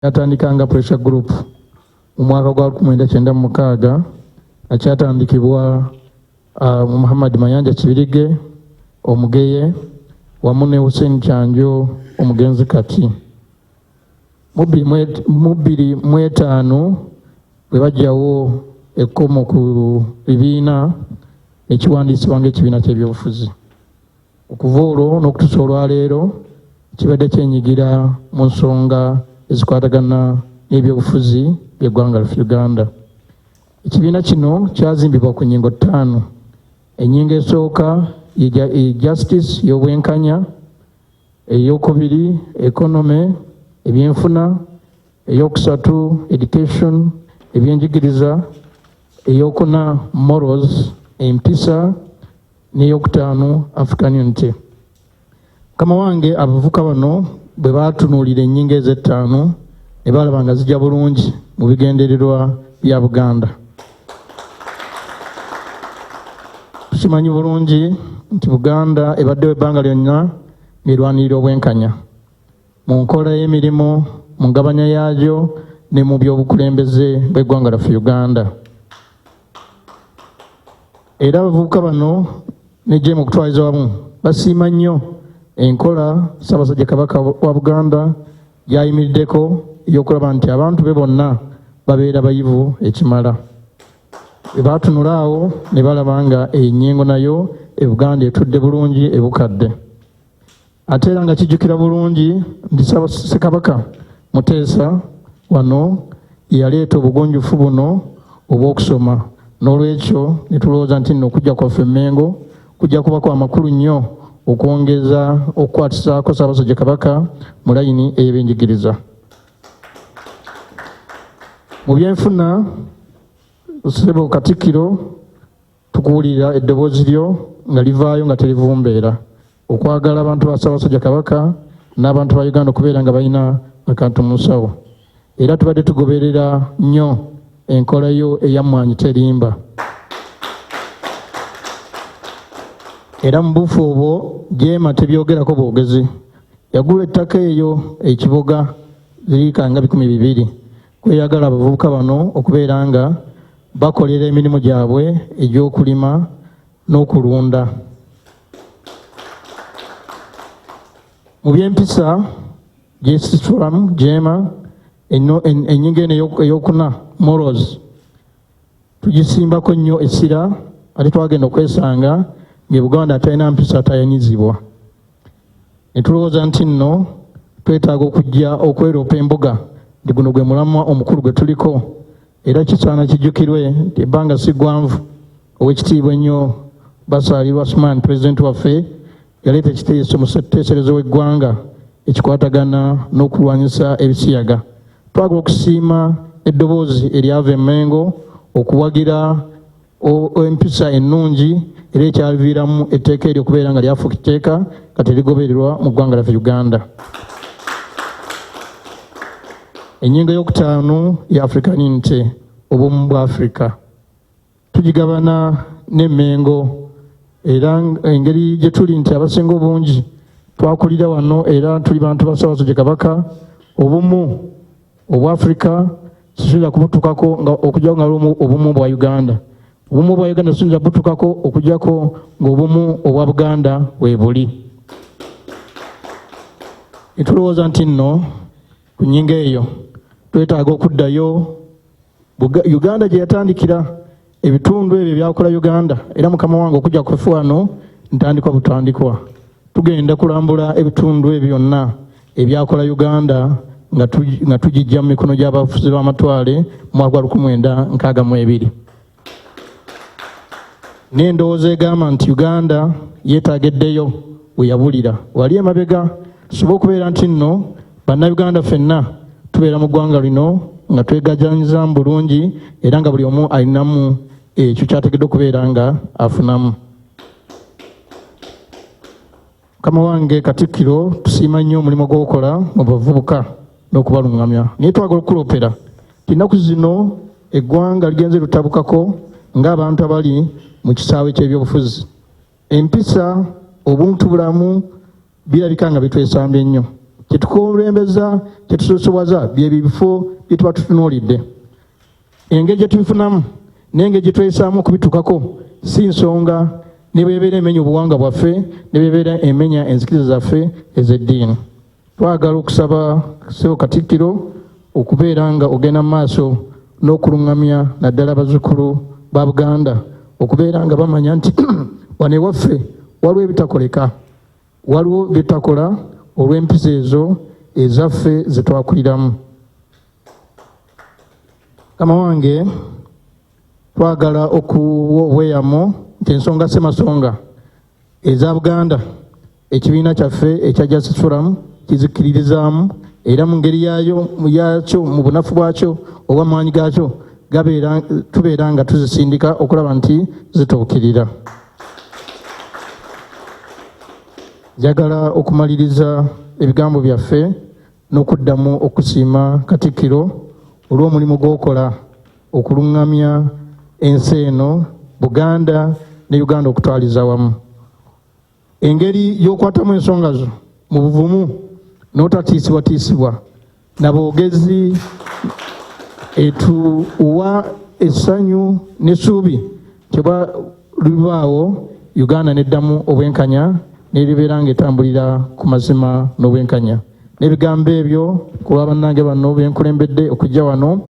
Kyatandika nga Pressure Group mu mwaka gwa 1996 nga kyatandikibwa Muhammad Mayanja Kibirige Omugeye wamu ne Hussein Kyanjo omugenzi kati. Mu 2005 bwe baggyawo ekkomo ku bibiina ne kiwandiisibwa ng'ekibiina ky'ebyobufuzi. Okuva olwo n'okutuusa olwaleero kibadde kyenyigira mu nsonga ezikwatagana n'ebyobufuzi by'eggwanga lyaffe Uganda. Ekibiina kino kyazimbibwa ku nnyingo ttaano. Ennyingo esooka ye justice, y'obwenkanya, eyokubiri economy, ebyenfuna, eyokusatu education, ebyenjigiriza, eyokuna morals, empisa, n'eyokutaano African Unity. Mukama wange, abavubuka bano bwe baatunuulira ennyingo ezettaano ne balaba nga zijja bulungi mu bigendererwa bya Buganda. Tukimanyi bulungi nti Buganda ebaddewo ebbanga lyonna ng'erwanirira obwenkanya mu nkola y'emirimu, mu ngabanya yaagyo ne mu by'obukulembeze bw'eggwanga lyaffe Uganda. Era abavubuka bano ne JEEMA okutwaliza wamu basiima nnyo enkola Ssaabasajja Kabaka wa Buganda gy'ayimiriddeko ey'okulaba nti abantu be bonna babeera bayivu ekimala. Bwe baatunula awo ne balaba nga ennyingo nayo e Buganda etudde bulungi ebukadde. Ate era nga kijjukira bulungi nti Ssekabaka Muteesa wano yaleeta obugunjufu buno obw'okusoma, n'olwekyo ne tulowooza nti nno okujja kwaffe Mmengo kujja kuba kwa makulu nnyo okwongeza okukwatisaako Ssaabasajja Kabaka mu layini ey'ebyenjigiriza. Mu byenfuna, Ssebo Katikkiro, tukuwulira eddoboozi lyo nga livaayo nga terivumbeera okwagala abantu ba Ssaabasajja Kabaka n'abantu ba Uganda okubeera nga balina akantu mu nsawo. Era tubadde tugoberera nnyo enkola yo eya Mmwanyi Terimba. Era mu buufu obwo JEEMA tebyogerako bwogezi. Yagula ettaka eyo e Kiboga ziriika nga 200 kweyagala abavubuka bano okubeera nga bakolera emirimu gyabwe egy'okulima n'okulunda. Mu by'empisa gyesitulamu JEEMA ennyingo eno ey'okuna morals tugisimbako nnyo essira, ate twagenda okwesanga ng'e Buganda atalina mpisa atayanyizibwa. Ne tulowooza nti nno twetaaga okujja okweroopa embuga nti guno gwe mulamwa omukulu gwe tuliko, era kisaana kijjukirwe nti ebbanga si ggwanvu ow'ekitiibwa ennyo Basaalirwa Asuman pulezidenti waffe yaleeta ekiteeso mu ssetteeserezo w'eggwanga ekikwatagana n'okulwanyisa ebisiyaga. Twagala okusiima eddoboozi eryava e Mmengo okuwagira empisa ennungi era ekyaviiramu etteeka eryo okubeera nga lyafuuka etteeka kati erigobererwa mu ggwanga lyaffe Uganda. Ennyingo ey'okutaano ya African Unity, obumu bwa Africa, tugigabana ne Mmengo, era engeri gye tuli nti abasinga obungi twakulira wano era tuli bantu ba Ssaabasajja Kabaka, obumu obwa Africa siyinza kubutukako nga okujjako nga obumu bwa Uganda. Obumu bwa Uganda siyinza kubutukako okujjako ng'obumu obwa Buganda weebuli. Netulowooza nti nno ku nnyingo eyo twetaaga okuddayo Uganda gye yatandikira, ebitundu ebyo ebyakola Uganda. Era mukama wange okujja kwaffe wano ntandikwa butandikwa, tugenda kulambula ebitundu ebyo byonna ebyakola Uganda nga tugijja mu mikono gy'abafuzi b'amatwale mu mwaka gwa 1962. N'endowooza egamba nti Uganda yeetaaga eddeyo we yabulira wali emabega, tusobole okubeera nti nno bannayuganda ffenna tubeera mu ggwanga lino nga twegajanyizamu bulungi era nga buli omu alinamu ekyo kyategeddwa okubeera nga afunamu. Mukama wange Katikkiro, tusiima nnyo omulimu gw'okola mu bavubuka n'okubalungamya, naye twagala okukuloopera nti ennaku zino eggwanga ligenze lutabukako ng'abantu abali mu kisaawe ky'ebyobufuzi. Empisa, obuntu bulamu birabika nga bitwesambye nnyo. Kyetukulembeza, kyetusosowaza byebyo ebifo bye tuba tutunuulidde. Engeri gye tubifunamu n'engeri gye tweyisaamu okubituukako si nsonga, ne bwebeera emenya obuwangwa bwaffe, ne bwebeera emenya enzikiriza zaffe ez'eddiini. Twagala okusaba Ssebo Katikkiro okubeera nga ogenda mu maaso n'okuluŋŋamya naddala abazzukulu ba Buganda okubeera nga bamanya nti wano ewaffe waliwo ebitakoleka, waliwo bye tutakola olw'empisa ezo ezaffe ze twakuliramu. Mukama wange, twagala okuwa obweyamo nti ensonga ssemasonga eza Buganda ekibiina kyaffe ekya Justice Forum kizikkiririzaamu, era mu ngeri yaayo yakyo, mu bunafu bwakyo oba maanyi gaakyo, gabeera tubeera nga tuzisindika okulaba nti zituukirira. Njagala okumaliriza ebigambo byaffe n'okuddamu okusiima Katikkiro olw'omulimu gw'okola okuluŋŋamya ensi eno Buganda ne Uganda okutwaliza wamu. Engeri y'okwatamu ensonga zo mu buvumu n'otatiisibwatiisibwa na boogezi etuwa essanyu n'essuubi teba lubaawo Uganda n'eddamu obwenkanya n'eribeera ng'etambulira ku mazima n'obwenkanya. N'ebigambo ebyo ku lwa bannange bano be nkulembedde okujja wano.